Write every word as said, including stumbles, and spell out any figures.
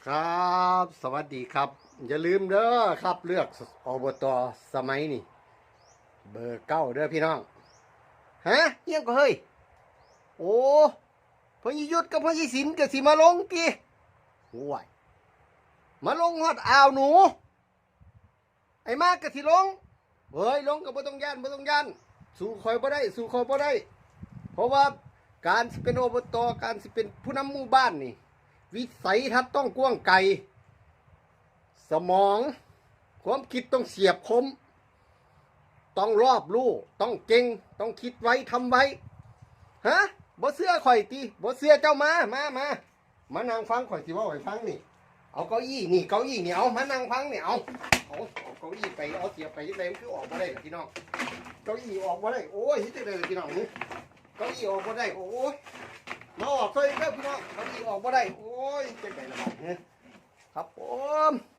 ครับ สวัสดีครับ อย่าลืมเด้อครับ เลือก อบต.สมัยนี่ เบอร์เก้าเด้อพี่น้อง ฮะ เอียงก็เฮ้ย โอ้ พ่อใหญ่ยุทธกับพ่อใหญ่ศิลป์ก็สิมาลงติ โอ้ย มาลงฮอดอ่าวหนู ไอ้มากก็สิลง เฮ้ย ลงก็บ่ต้องย้าน บ่ต้องย้าน สู้ข่อยบ่ได้ สู้ข่อยบ่ได้ เพราะว่าการสิเป็น อบต.การสิเป็นผู้นำหมู่บ้านนี่ วิสัยทัศน์ต้องกว้างไกล สมอง ความคิดต้องเฉียบคม ต้องรอบรู้ ต้องเก่ง ต้องคิดไว ทำไว ฮะ บ่เชื่อข่อยติ บ่เชื่อเจ้ามา มา มา มานั่งฟังข่อยสิเว้าให้ฟังนี่ เอาเก้าอี้นี่ เก้าอี้นี่ เอามานั่งฟังนี่ เอา เอา เอาเก้าอี้ไป เอาเสียไปจังได๋ มันคือออกบ่ได้ล่ะพี่น้อง เก้าอี้ออกบ่ได้ โอ้ย เฮ็ดจังได๋ล่ะพี่น้อง เก้าอี้ออกบ่ได้ โอ้ย มาออกซอยเด้อพี่น้อง เก้าอี้ออกบ่ได้ โอ้ย จังได๋ล่ะบาดนี้ ครับผม